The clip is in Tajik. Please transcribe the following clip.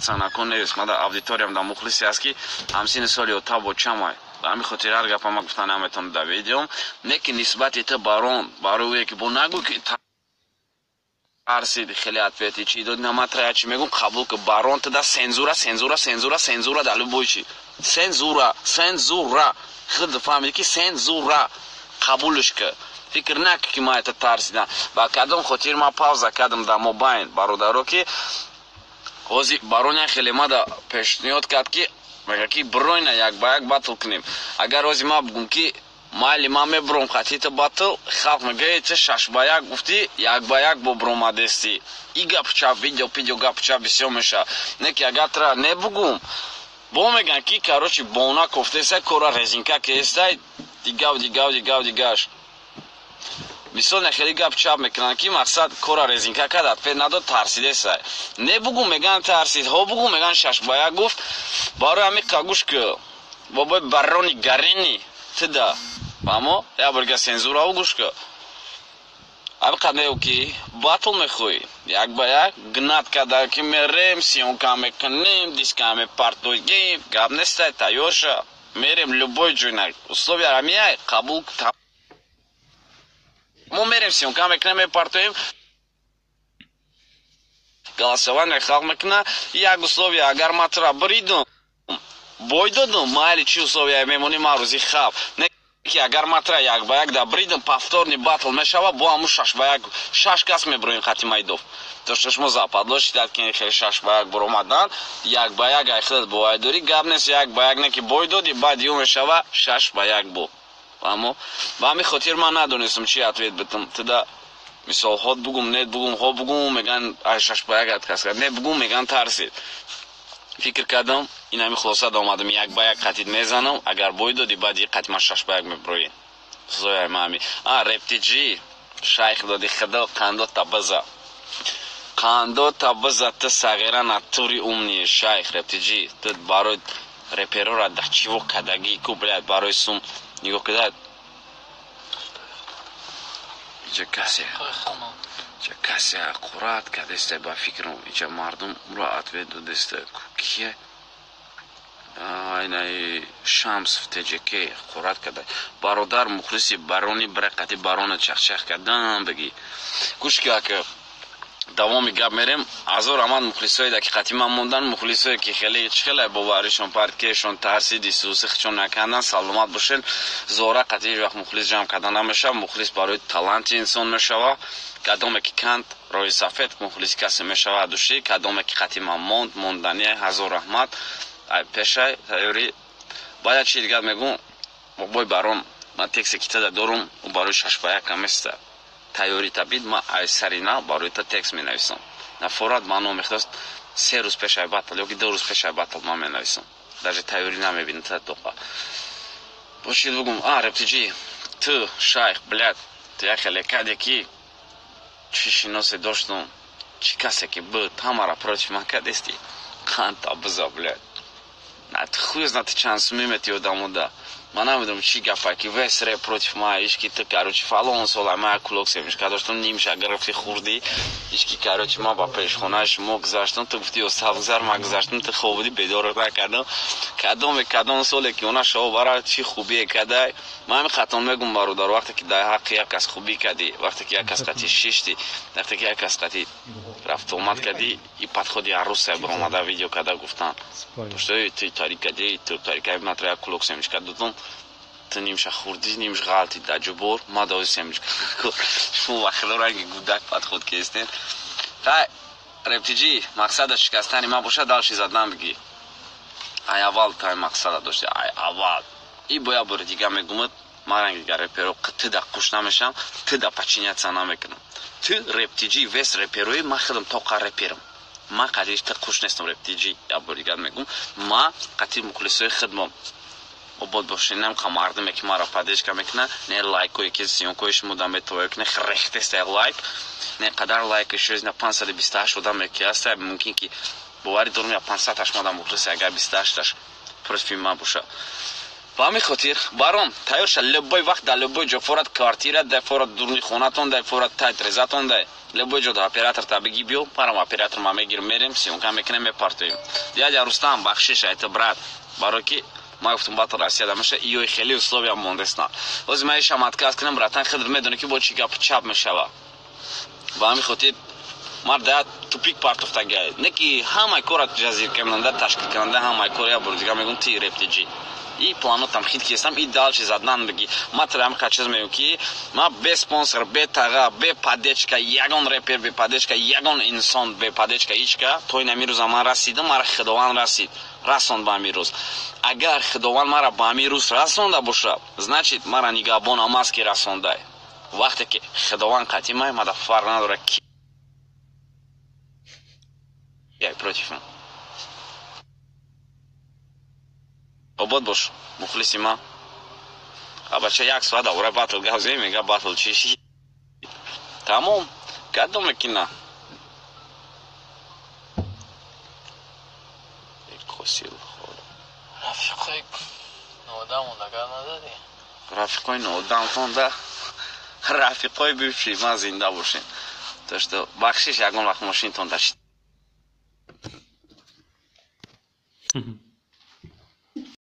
Пацанако нест, мада аудиториям да мухлисе аст, ки ҳамсини соли ота бо чамай. Ба ҳамин хотир ҳар гапа ма гуфта наметавонам дар видеом, не ки нисбати ту, барон, барои ӯе ки бо нагӯ, ки тарсид, хеле ответи чӣ дод, на матра чӣ мегӯм, қабул ки, барон, туда цензура, цензура, цензура, цензура, дар любой чӣ цензура, цензура. Худ фаҳмидӣ, ки цензура, қабулш ки. Фикр накӣ, ки ман это тарсидам. Ба кадом хотир ман пауза кардам дар мобайн, бародаро, ки ҳозир бароня хеле мада пешниҳод кард, ки мега, ки биройна, як ба як батл кунем. Агар ҳозир ман бугум, ки майли, ман мебуром қатита батл, халқ мега: «Ту 6 ба 1 гуфтӣ, 1 ба 1 бо буромадестӣ». И гапу чап, видео пидео, гапу чап бисёр мешавад. Не ки агар тра не бугум, бо меган, ки, короче, бона кофтеса, кора резинка кестай, дигав, дигав, дигав, дигаш. Мисол, нехеле гап чап мекунанд, ки мақсад кора резинка кард, ответ надод, тарсидесай. Не бугум, меган тарсид, ҳо бугум, меган 6 ба 1 гуфт. Барои ҳамин қагӯш ки, бобои барони гарини тида фаҳмо, як бор дига цензураву гӯш ки, ҳамин қадр ки батл мехоҳӣ 1 ба 1, гнат карда, ки мерем, съёмка мекунем, диска мепартоем, гап нестай, тайёр ша, мерем любой ҷой. Условия ҳамияй, қабул. Мо мерем, съёмка мекунем, мепартоем, голосование халқ мекуна. Як условия: агар ман тура бридум, бой додум, майли, чӣ условия мемонӣ, ман рӯзи хаб не. Ки агар ман тура 1 ба 1 да бридум, повторный батл мешава, бо ҳамун 6 ба 1, шаш кас меброем хати майдов. То что шумо западло шидад, ки хеле 6 ба 1 буромадан, 1 ба 1 ай худат боварӣ дорӣ, гап нест, 1 ба 1 не ки бой додӣ, баъд ю мешава 6 ба 1 бо. Фаҳмо? Ба ҳамин хотир ман надонистам, чӣ ответ битам туда. Мисол, ҳот бугум, нет бугум, ҳо бугум, меган ай 6 ба 1 отказ кард, не бугум, меган тарсид. Фикр кардам, ин ҳами хулоса омадам: 1 ба 1 қатид мезанам, агар бой додӣ, баъди қати ман 6 ба 1 меброӣ. Зояй мами а рептиҷи шайх доди худо, қандо табаза, қандо табаза. Ту сағира натури умный шайх рептиҷи, ту барои реперора да чиво кадагӣ ку, блядь, барои сум нигоҳ кида. Иҷа касе, иҷа касе ҳақорат кардеста, ба фикрам, иҷа мардум ӯро ответ додеста. Кие айнаи Шамс ТЖК ҳақорат карда? Бародар, мухлиси барони брақати барона чахчах кардан бигӣ. Гӯш ки, ака, давоми гап мерем. Азор амад мухлисое ки қати ман мондан, мухлисое ки хеле чӣ хеле боваришон парткешон тарсиди сусихчон накардан, саломат бошен. Зора қати ҳеҷ вақт мухлис ҷамъ карда намешава. Мухлис барои таланти инсон мешава. Кадоме ки канд роҳи сафед, мухлиси касе мешава души. Кадоме ки қати ман монд, мондани, ҳазор раҳмат. Ай пешай тайёрӣ. Баъд як чизи дигар мегӯм: бобои барон, ман тексте ки тада дорум, ӯ барои 6 ба 1 каместа. Тайёрӣ табид, ман ай сари нав барои та текст менависам. Нафорат ман омехтаст, 3 рӯз пешай батл ёки 2 рӯз пешай батл ман менависам, даже тайёрӣ намебинӣ та тоқа. Бошид бугум, а рептиҷи, ту шайх, блядь, ту як хеле каде, ки чӣ шиносе доштум, чӣ касе ки буд, ҳамара против ман кадести. Қанта биза, блядь, на ту хуй знати чанд суми мети одамода. Ман намедонам, чӣ гапа, ки весь реп против ма ишки ту. Короче, фалон сола ма як кулок семечка доштам, нимша гирифти, хурдӣ ишки. Короче, ма ба пешхонаи шумо гузаштам, ту гуфти: «Остав, гузар». Ма гузаштам, ту хоб будӣ, бедорот накардам. Кадоме, кадом соле ки она шово бара, чӣ хубие кадай. Ман ҳамин хатон мегум, бародар: вақте ки дар ҳаққи як кас хубӣ кардӣ, вақте ки як кас қати шиштӣ, вақте ки як кас қати рафтуомад кардӣ, и подходи арусая биромада видео карда гуфтан, что ты тари кардӣ, ту тари кардӣ. Ман як кулок семечка додам, ту нимша хурдӣ, нимш ғалти дар ҷубор. Ма дои семечка, шумо ба худо ранги гудак подход кестен. Хай, рептиҷи, мақсада шикастани ман бошад, дальше задан бигӣ. Ай аввал тай мақсада дошти, ай аввал и бо як бори дига мегумад: ман ранги реперо тида қуш намешам, тида подчиняться намекунам. Ту рептиҷи, весь реперои ман худам тоқа реперам, ман қатъи ти қуш нестам. Рептиҷи, як бори дигар мегум, ман қатъи мухлисои худмам обод бошинам, қа мардуме ки маро поддержка мекунад, не лайкое ки съёмкои шумо да метавоё кунед, рехтеста лайк, не қадар лайк шуд, 528 одаме ки ҳаста, мумкин ки боварӣ дорам, я 500 модам мухлиси, агар 28-таш против ман боша. Ба ҳамин хотир, барон, тайёр ша, любой вақт, дар любой ҷо, форат квартира дай, форат дуруни хонатон дай, форат тай трезатон дай. Любой ҷо оператор та бигӣ биё, парам оператор ма мегирм, мерем, съёмка мекунем, мепартоем. Дядя Рустам, бахшиш айта, брат, барои ки ма гуфтум, батл Россияда меша, иёи хеле условия мондесна. Ҳозир ма ишам отказ кунам, братан, худр медонӣ, ки бо чӣ гап чап мешава. Ба ҳамин хотир мар да тупик партофтагай. Не ки ҳамаи кора ҷазиркунанда, ташкилкунанда ҳамаи кор, як бор дига мегӯм, ти рептиҷи и планотам хит кистам и дальше задан бигӣ. Ма тра ҳам чиз мегӯм, ки ма бе спонсор, бе тага, бе поддержка, ягон репер бе поддержка, ягон инсон бе поддержка, ҳичка то ин ҳамин рӯза ман расидам. Мара Худованд расид, расонд ба ҳамин рӯз. Агар Худованд мара ба ҳамин рӯз расонда боша, значит, мара нигаҳбонам аст, ки расондай. Вақте ки Худованд қатъи май, мада фарқ надорад, ки яй против ман. Обод бош, мухлиси ман. Бача, як соат давра батл гап зем, мега батл чиши тамом кадоме ки на косил. Рафиқои ноодам ондагар нададӣ? Рафиқои ноодам хонда, рафиқои бивши ман зинда бошем. То что бахшиш, ягон вақт мошинтон дашт.